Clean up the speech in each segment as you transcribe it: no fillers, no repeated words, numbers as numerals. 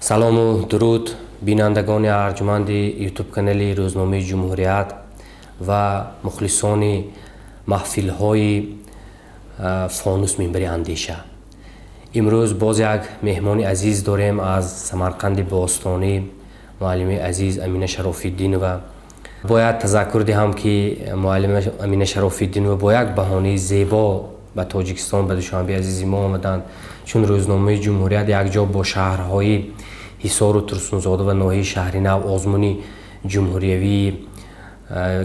Салому дуруд, бинандагони арҷманди ютуб-канали Рӯзномаи Ҷумҳурият ва мухлисони маҳфилҳои Фонус, минбари андеша. Имрӯз боз як меҳмони азиз дорем аз Самарқанди бостонӣ, муаллими азиз Амина Шарофиддинова. Бояд тазаккур диҳам, ки муаллима Амина Шарофиддинова бо як баҳонаи зебо ба Тоҷикистон, ба Душанбеи азизи мо омаданд, чун Рӯзномаи Ҷумҳурият якҷо бо шаҳрҳои Ҳисору Турсунзода ва ноҳияи Шаҳринав озмуни ҷумҳуриявии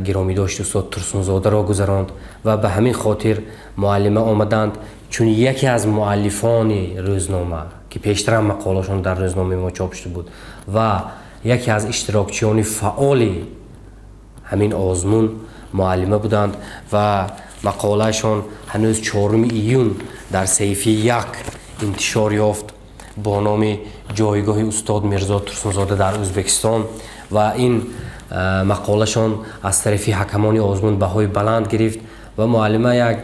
гиромидошти устод Турсунзодаро гузаронд ва ба ҳамин хотир муаллима омаданд, чун яке аз муаллифони рӯзнома, ки пештарам мақолашон дар рӯзномаи мо чоп шуда буд, ва яке аз иштирокчиёни фаъоли ҳамин озмун муаллима буданд ва мақолаашон ҳанӯз 4 июн дар саҳифаи 1 интишор ёфт бо номи «Ҷойгоҳи устод Мирзо Турсунзода дар Ӯзбекистон». Ва ин мақолашон аз тарафи ҳакамони озмун баҳои баланд гирифт ва муаллима як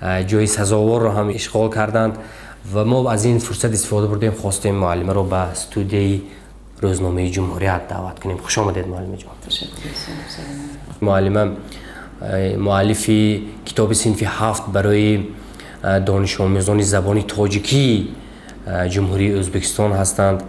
ҷои сазоворро ҳам ишғол карданд. Ва мо аз ин фурсат истифода бурдем, хостем муаллимаро ба студияи Рӯзномаи Ҷумҳурият даъват кунем. Хуш омадед, муаллимаҷон. Муаллима муаллифи китоби синфи ҳафт барои донишомӯзони забони тоҷикии Ҷумҳурии Ӯзбекистон ҳастанд.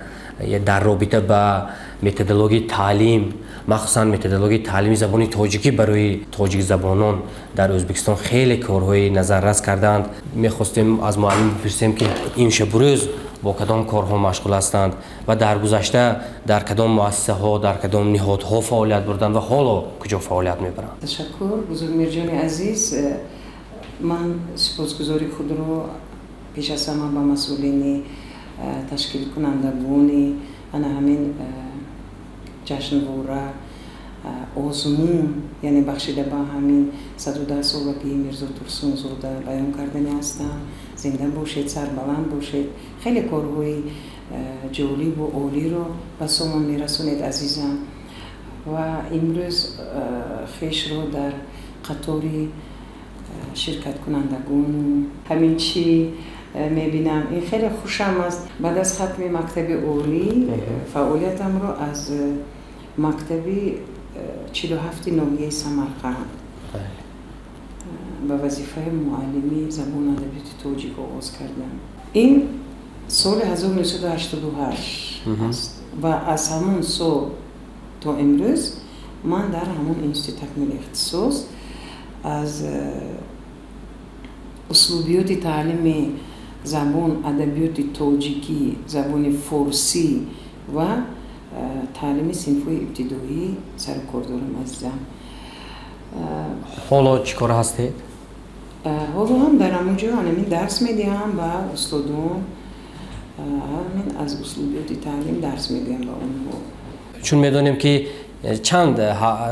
Дар робита ба методологияи таълим, махсусан методологияи таълими забони тоҷикӣ барои тоҷикзабонон дар Ӯзбекистон, хеле корҳои назаррас кардаанд. Мехостем аз муаллим бипурсем, ки ин шабурӯз бо кадом корҳо машғул ҳастанд ва дар гузашта дар кадом муассисаҳо, дар кадом ниҳодҳо фаъолият бурданд ва ҳоло куҷо фаъолият мебаранд. Ташаккур, Бузургмирҷони азиз. Ман сипосгузори худро пеш аз ҳама ба масъулини ташкилкунандагони ана ҳамин ҷашнвора, озмун, яъне бахшида ба ҳамин 110-солагии Мирзо Турсунзода баён кардани ҳастам. Зинда бошед, сарбаланд бошед, хеле корҳои ҷолибу олиро ба сомон мерасонед, азизам. Ва имрӯз хешро дар қатори ширкаткунандагону ҳамин чӣ мебинам, ин хеле хушам аст. Баъд аз хатми мактаби олӣ фаъолиятамро аз мактаби 47-и ноҳияи Самарқанд ба вазифаи муаллими забону адабиёти тоҷик оғоз кардам. Ин соли 1988 аст ва аз ҳамон сол то имрӯз ман дар ҳамон институти такмили ихтисос аз услубиёти таълими забон, адабиёти тоҷикӣ, забони форсӣ ва таълими синфҳои ибтидоӣ сарукор дорам, азизам. Ҳоло чӣ кор ҳастед? Ҳоло ҳам дар ҳамон ҷо ҳамин дарс медиҳам ба устодон, ҳамин аз услубиёти таълим дарс мегӯям ба онҳо. Чун медонем, ки чанд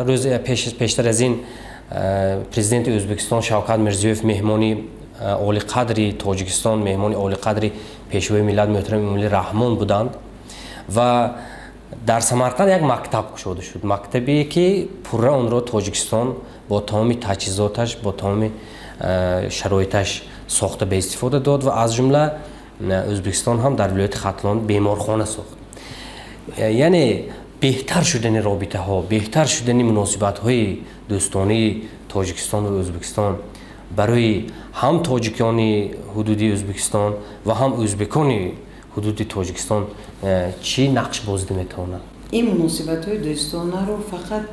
рӯз пештар аз ин президенти Ӯзбекистон Шавкат Мирзиёев меҳмони олиқадри Тоҷикистон, меҳмони олиқадри Пешвои миллат муҳтарам Эмомалӣ Раҳмон буданд ва дар Самарқанд як мактаб кушода шуд, мактабе, ки пурра онро Тоҷикистон бо тамоми таҷҳизоташ, бо тамоми шароиташ сохта, ба истифода дод ва аз ҷумла Ӯзбекистон ҳам дар вилояти Хатлон беморхона сохт. Яъне беҳтар шудани робитаҳо, беҳтар шудани муносибатҳои дӯстонии Тоҷикистон ва Ӯзбекистон барои ҳам тоҷикони ҳудуди Ӯзбекистон ва ҳам ӯзбекони ҳудуди Тоҷикистон чӣ нақш бозида метавонад? Ин муносибатҳои дӯстонаро фақат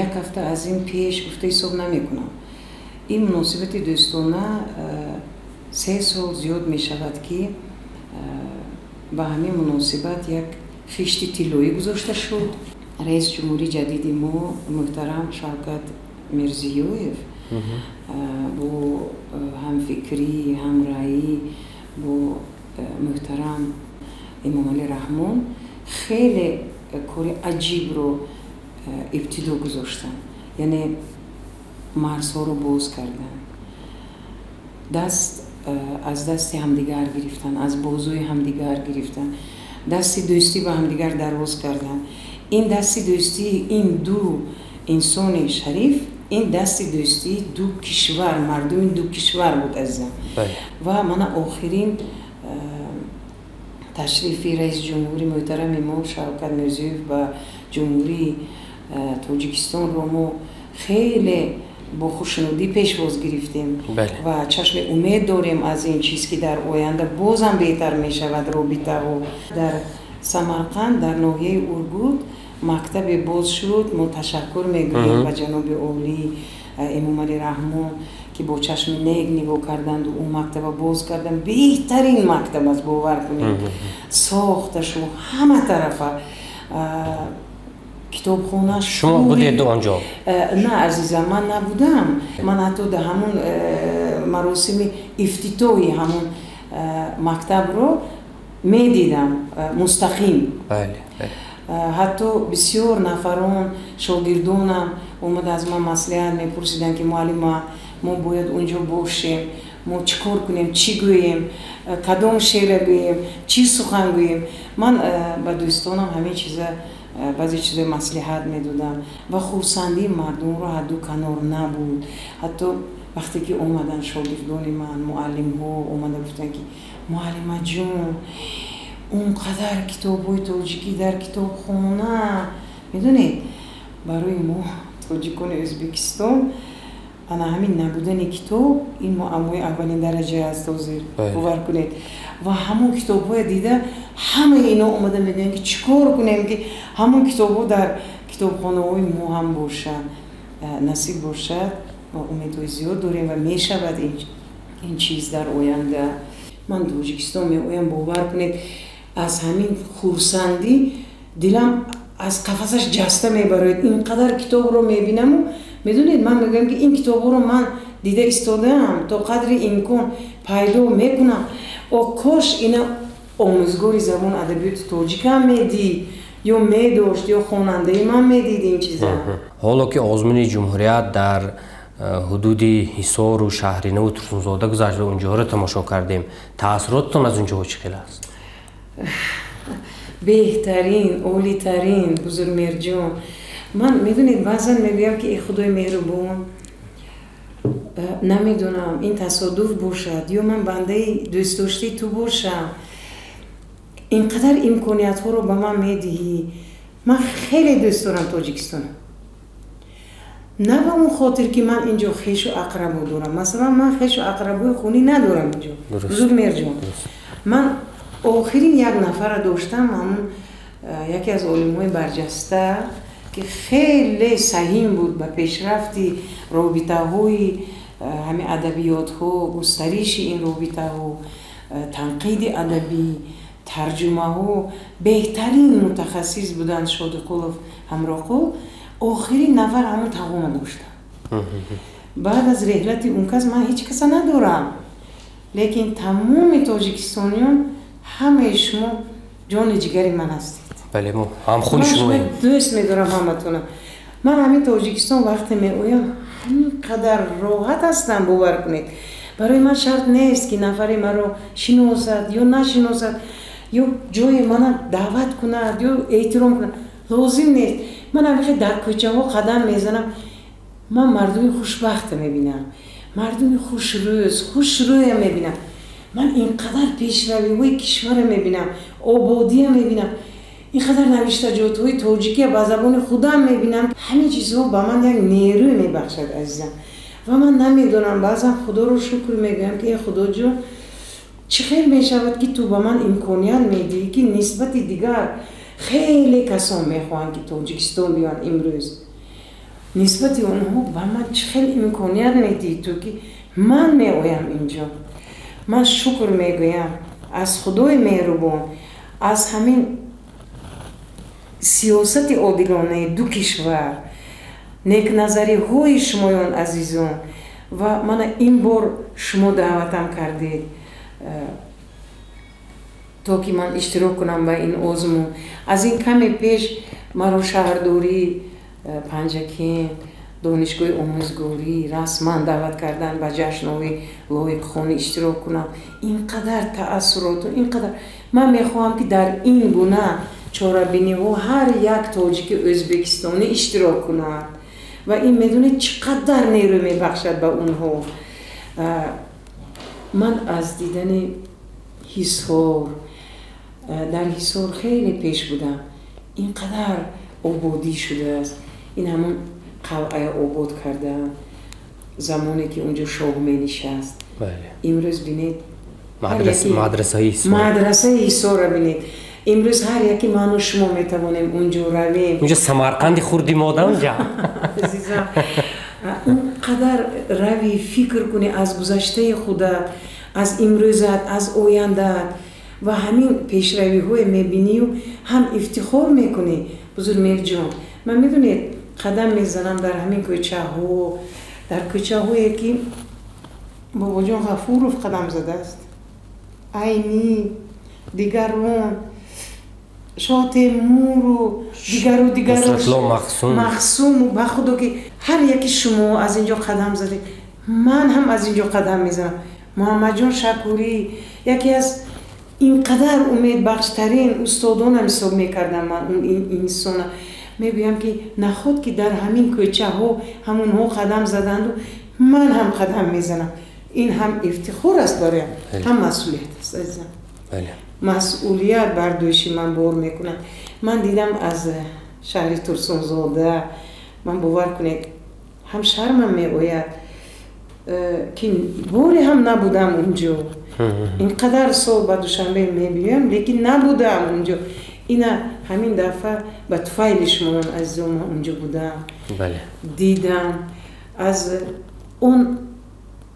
як ҳафта аз ин пеш гуфта ҳисоб намекунам. Ин муносибати дӯстона 3 сол зиёд мешавад, ки ба ҳамин муносибат як хишти тиллоӣ гузошта шуд. Раиси ҷумҳури ҷадиди мо муҳтарам Шавкат Мирзиёев бо ҳамфикрӣ, ҳамраӣ бо муҳтарам Эмомалӣ Раҳмон хеле кори аҷибро ибтидо гузоштанд, яъне марзҳоро боз карданд, даст аз дасти ҳамдигар гирифтанд, аз бозуи ҳамдигар гирифтанд, дасти дӯстӣ ба ҳамдигар дароз карданд. Ин дасти дӯстии ин ду инсони шариф, ин дасти дӯстии ду кишвар, мардуми ду кишвар буд, азизам. Ва мана охирин Ташрифи раиси ҷумҳури муҳтарами мо Шавкат Мирзиёев ба Ҷумҳурии Тоҷикистонро мо хеле бо хушнудӣ пешвоз гирифтем ва чашми умед дорем аз ин чиз, ки дар оянда бозам беҳтар мешавад робитаҳо. Дар Самарқанд, дар ноҳияи Ургут мактабе боз шуд. Мо ташаккур мегӯем ба ҷаноби олӣ Эмомалӣ Раҳмон, ки бо чашми нек нигоҳ карданду ӯ мактаба боз карданд. Беҳтарин мактаб аст, бовар кунед, сохташу ҳама тарафа, китобхона. Шумо будед онҷо? На, азизам, ман набудам. Ман ҳатто дар ҳамун маросими ифтитоҳи ҳамун мактабро медидам мустақим. Ҳатто бисёр нафарон, шогирдонам омада аз ман маслиҳат мепурсиданд, ки муаллима, мо бояд унҷо бошем, мо чӣ кор кунем, чӣ гӯем, кадом шеъра гӯем, чӣ сухан гӯем. Ман ба дӯстонам ҳамин чиза, баъзе чизои маслиҳат медодам ва хурсандии мардумро ҳадду канор набуд. Ҳатто вақте ки омаданд шогирдони ман, муаллимҳо омада гуфтанд, ки муаллимаҷон, он қадар китобҳои тоҷикӣ дар китобхона. Медонед, барои мо, тоҷикони Ӯзбекистон, ана ҳамин набудани китоб ин муаммои аввалин дараҷа аст ҳозир, бовар кунед. Ва ҳамон китобҳое дида, ҳамаи ино омада мегӯянд, ки чӣ кор кунем, ки ҳамон китобҳо дар китобхонаҳои мо ҳам бошанд. Насиб бошад, мо умедҳои зиёд дорем ва мешавад ин чиз дар оянда. Ман Тоҷикистон меоям, бовар кунед, аз ҳамин хурсандӣ дилам аз қафасаш ҷаста мебарояд. Ин қадар китобро мебинаму, медонед, ман мегӯям, ки ин китобҳоро ман дида истодаам, то қадри имкон пайдо мекунам. О, кош ина омӯзгори забон адабиёти тоҷикам медид ё медошт, ё хонандаи ман медид ин чиза. Ҳоло ки озмуни ҷумҳурият дар ҳудуди Ҳисору Шаҳринаву Турсунзода гузашт ва унҷоҳоро тамошо кардем, таассуротатон аз унҷоҳо чӣ хел аст? Беҳтарин, олитарин, Бузургмеҳрҷон. Ман, медонед, баъзан мегӯям, ки э Худои меҳрубон, намедонам, ин тасодуф бошад ё ман бандаи дӯстдоштаи ту бошам, ин қадар имкониятҳоро ба ман медиҳӣ. Ман хеле дӯст дорам Тоҷикистона, на ба он хотир, ки ман инҷо хешу ақрабо дорам. Масалан, ман хешу ақрабои хунӣ надорам инҷо, Бузургмеҳрҷон. Ман охирин як нафара доштам, ҳамун яке аз олимҳои барҷаста, ки хеле саҳим буд ба пешрафти робитаҳои ҳамин адабиётҳо, густариши ин робитаҳо, танқиди адабӣ, тарҷумаҳо, беҳтарин мутахассис буданд, Шодиқулов Ҳамроқул. Охирин нафар ҳамун тағома доштам. Баъд аз реҳлати он кас ман ҳеҷ каса надорам, лекин тамоми тоҷикистониён, ҳамаи шумо ҷони ҷигари ман ҳастед. Бале, мо ҳамхуни шумоем. Дӯст медорам ҳаматона. Ман ҳамин Тоҷикистон вақте меоям, ҳамин қадар роҳат ҳастам, бовар кунед. Барои ман шарт нест, ки нафаре маро шиносад ё нашиносад, ё ҷое мана даъват кунад, ё эҳтиром кунад, лозим нест. Ман ҳамихе дар кӯчаҳо қадам мезанам, ман мардуми хушбахта мебинам, мардуми хушрӯз, хушрӯя мебинам. Ман ин қадар пешравиҳои кишвара мебинам, ободия мебинам, ин қадар навиштаҷотҳои тоҷикия ба забони худам мебинам. Ҳамин чизҳо ба ман як нерӯ мебахшад, азизам. Ва ман намедонам, баъзан Худоро шукр мегӯям, ки э Худоҷон, чӣ хел мешавад, ки ту ба ман имконият медиҳӣ, ки нисбати дигар хеле касон мехоҳанд, ки Тоҷикистон биёянд имрӯз, нисбати онҳо ба ман чӣ хел имконият медиҳӣ ту, ки ман меоям инҷо. Ман шукр мегӯям аз Худои меҳрубон, аз ҳамин сиёсати одилонаи ду кишвар, некназариҳои шумоён, азизон. Ва мана ин бор шумо даъватам кардед, то ки ман иштирок кунам ба ин озмун. Аз ин каме пеш маро шаҳрдории Панҷакент, донишгоҳи омӯзгорӣ расман даъват карданд, ба ҷашнҳои лоиқхонӣ иштирок кунам. Ин қадар таассуроту ин қадар ман мехоҳам, ки дар ин гуна чорабиниҳо ҳар як тоҷики ӯзбекистонӣ иштирок кунад. Ва ин, медонед, чӣ қадар нерӯ мебахшад ба онҳо. Ман аз дидани Ҳисор, Дар Ҳисор хеле пеш будам, ин қадар ободӣ шудааст. Ин ҳамон қалъая обод кардаанд, замоне ки унҷо шоҳ менишаст. Имрӯз бинед, мадрасаи Ҳисорро бинед. Имрӯз ҳар яки ману шумо метавонем унҷо равем. Унҷо Самарқанди хурди мода унҷа. Азизам, он қадар рави, фикр кунӣ аз гузаштаи худат, аз имрӯзат, аз ояндаат ва ҳамин пешравиҳое мебинию ҳам ифтихор мекунӣ. Бузургмеҳрҷон, ман, медонед, қадам мезанам дар ҳамин кӯчаҳо, дар кӯчаҳое ки Бобоҷон Ғафуров қадам задааст, Айнӣ, дигарон, Шотемуру дигару дигару. Махсуму. Ба Худо ки ҳар яки шумо аз ин ҷо қадам задед, ман ҳам аз ин ҷо қадам мезанам. Муҳаммадҷон Шакурӣ, яке аз ин қадар умедбахштарин устодонам ҳисоб мекардам ман он инсона. Мегӯям ки наход ки дар ҳамин кӯчаҳо ҳамонҳо қадам заданду ман ҳам қадам мезанам. Ин ҳам ифтихор аст бароям, ҳам масъулият аст, азизам. Масъулият бар дӯши ман бор мекунад. Ман дидам аз шаҳри Турсунзода, ман, бовар кунед, ҳам шармам меояд, ки боре ҳам набудам унҷо. Ин қадар сол ба Душанбе мебиёям, лекин набудам унҷо. Ина ҳамин дафъа ба туфайли шумоён, азизон, ман унҷо будам, дидам аз он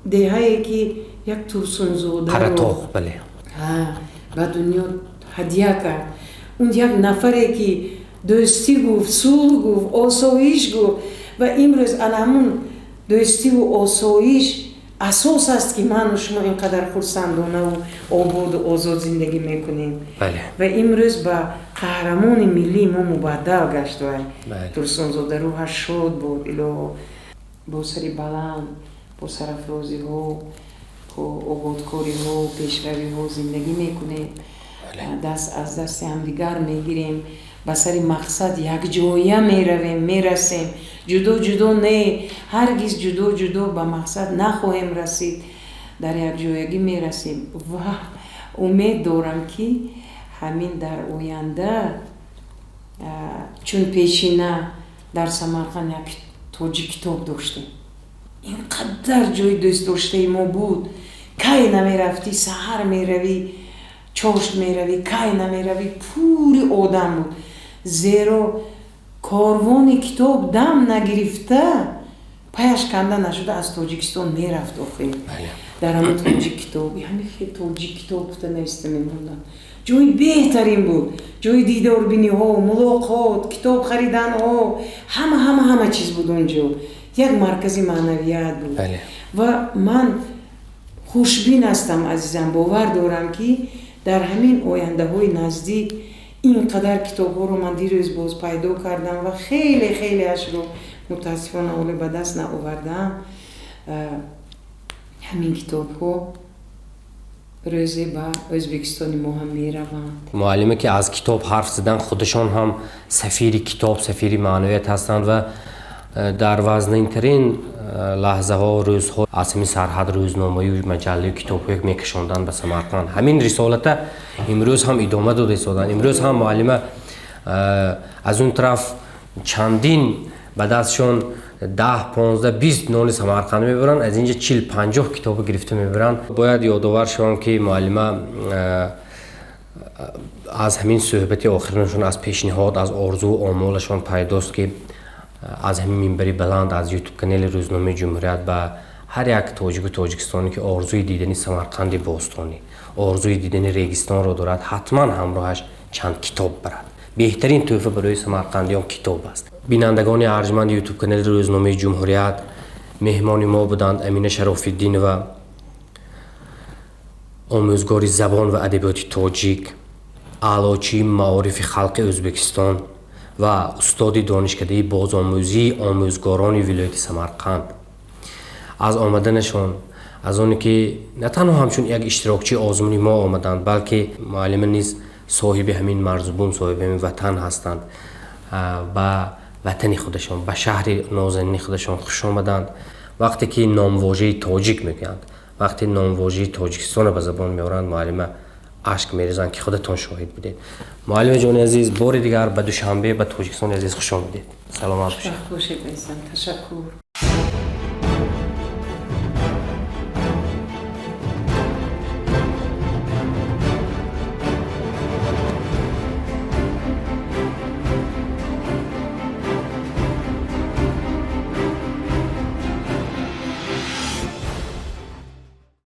деҳае ки як Турсунзодаро ба дунё ҳадя кард, он як нафаре ки дӯстӣ гуфт, сулҳ гуфт, осоиш гуфт. Ва имрӯз ана ҳамун дӯстиву осоиш асос аст, ки ману шумо ин қадар хурсандонаву ободу озод зиндагӣ мекунем. Ва имрӯз ба қаҳрамони миллии мо мубаддал гашт вай, Турсунзода. Рӯҳаш шод буд, илоҳо. Бо сари баланд, бо сарафрозиҳо, ободкориҳо, пешравиҳо зиндагӣ мекунем, даст аз дасти ҳамдигар мегирем, ба сари мақсад якҷоя меравем, мерасем. Ҷудо ҷудо не, ҳаргиз ҷудо ҷудо ба мақсад нахоҳем расид, дар якҷоягӣ мерасем. Ва умед дорам, ки ҳамин дар оянда, чун пешина дар Самарқанд як Тоҷик китоб доштем, ин қадар ҷои дӯстдоштаи мо буд. Кай намерафтӣ, саҳар меравӣ, чошт меравӣ, кай намеравӣ, пури одам буд, зеро корвони китоб дам нагирифта, паяш канда нашуда аз Тоҷикистон мерафт. Охир дар ҳамин Тоҷик китоб, ҳамин Тоҷик китоб гуфта нависта мемонданд. Ҷои беҳтарин буд, ҷои дидорбиниҳо, мулоқот, китоб хариданҳо, ҳама ҳама ҳама чиз буд он ҷо. Як маркази маънавият буд. Ва ман хушбин ҳастам, азизам, бовар дорам, ки дар ҳамин ояндаҳои наздик ин қадар китобҳоро ман дирӯз боз пайдо кардам ва хеле хелеашро мутаассифона ҳоле ба даст наовардаам. Ҳамин китобҳо рӯзе ба Ӯзбекистони мо ҳам мераванд. Муаллиме ки аз китоб ҳарф задан, худашон ҳам сафири китоб, сафири маънавият ҳастанд ва дар вазнинтарин лаҳзаҳо, рӯзҳо аз ҳамин сарҳад рӯзномаю маҷаллаю китобҳое мекашонданд ба Самарқанд. Ҳамин рисолата имрӯз ҳам идома дода истоданд. Имрӯз ҳам муаллима аз он тараф чандин ба дастшон 10, 15, 20 нони Самарқанд мебаранд, аз инҷа 40, 50 китобо гирифта мебаранд. Бояд ёдовар шавам, ки муаллима аз ҳамин суҳбати охиринашон, аз пешниҳод, аз орзуву омолашон пайдост, ки аз ҳамин минбари баланд, аз Ютуб канали рӯзномаи Ҷумҳурият ба ҳар як тоҷику тоҷикистонӣ, ки орзуи дидани Самарқанди бостонӣ, орзуи дидани Регистонро дорад, ҳатман ҳамроҳаш чанд китоб барад. Беҳтарин тӯҳфа барои самарқандиён китоб аст. Бинандагони арҷманди Ютуб канали рӯзномаи Ҷумҳурият, меҳмони мо буданд Амина Шарофиддинова, омӯзгори забон ва адабиёти тоҷик, аълочии маорифи халқи Ӯзбекистон ва устоди Донишкадаи бозомӯзии омӯзгорони вилояти Самарқанд. Аз омаданашон, аз оне ки на танҳо ҳамчун як иштирокчии озмуни мо омаданд, балки муаллима низ соҳиби ҳамин марзубум, соҳиби ҳамин ватан ҳастанд, ба ватани худашон, ба шаҳри нозанини худашон хуш омаданд. Вақте ки номвожаи тоҷик мегӯянд, вақте номвожаи Тоҷикистонро ба забон меоранд, муаллима Ашк мерезанд, ки худатон шоҳид будед. Муаллими ҷони азиз, бори дигар ба Душанбе, ба Тоҷикистони азиз хуш омадед. Саломат бошед. Ташаккур.